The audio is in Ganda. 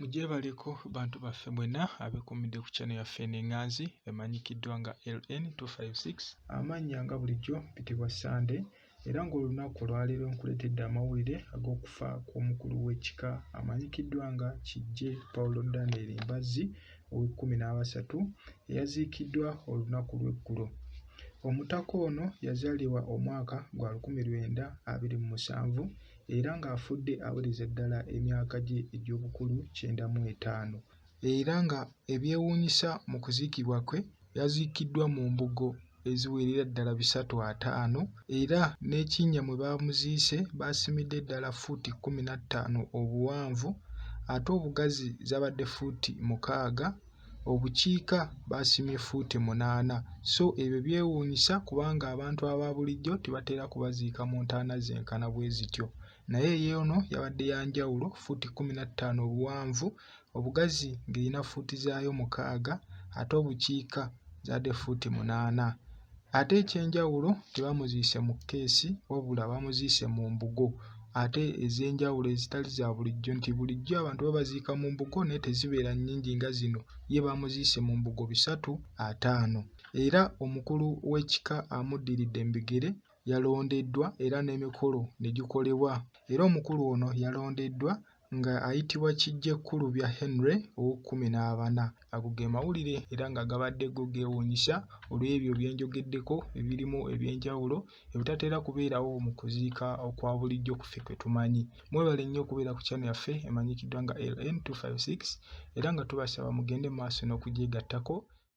Mugyebaleko bantu baffe mwenna abeekuumidde ku channel yaffe eno eŋŋanzi emanyikiddwa nga LN256. Amannya nga bulijjo mpitibwa Ssande era ng'olunaku olwaleero nkuleetedde amawulire ag'okufa kw'omukulu w'ekika amanyikiddwa nga Kiggye Paulo Daniel Mbazzi ow'ekkumi n'abasatu eyaziikiddwa olunaku lw'eggulo. Omutaka ono yazaalibwa omwaka gwa 1927 era ng'afudde awereza ddala emyaka gye egy'obukulu 95. Era nga ebyewuunyisa mu kuziikibwa kwe, yaziikiddwa mu mbugo eziwerera ddala 350 era n'ekinnya mwe baamuziise baasimidde ddala ffuuti 15 obuwanvu ate obugazi zaabadde ffuuti 6, obukiika baasimye ffuuti 8. So ebyo byewuunyisa kubanga abantu aba bulijjo tebatera kubaziika mu ntaana zenkana bwe zityo. Naye y'ono yabadde ya njawulo ffuuti 15 obuwanvu, obugazi ng'erina ffuuti zaayo 6 ate obukiika zaabadde ffuuti 8. Ate eky'enjawulo tebaamuziise mu kkeesi wabula baamuziise mu mbugo ate ez'enjawulo ezitali za bulijjo nti bulijjo abantu babaziika mu mbugo naye tezibeera nnyingi nga zino. Ye baamuziise mu mbugo 350. Era omukulu w'ekika amuddiridde mu bigere yalondeddwa era n'emikolo ne gikolebwa. Era omukulu ono yalondeddwa nga ayitibwa Kiggye Kkulubya Henry ow'ekkumi n'abana. Ago ge mawulire era nga gabadde go geewuunyisa olw'ebyo bye njogeddeko ebirimu eby'enjawulo ebitatera kubeerawo mu kuziika okwa bulijjo ffe kwe tumanyi. Mwebale nnyo okubeera ku channel yaffe emanyikiddwa nga LN256 era nga tubasaba mugende mu maaso n'okugyegattako.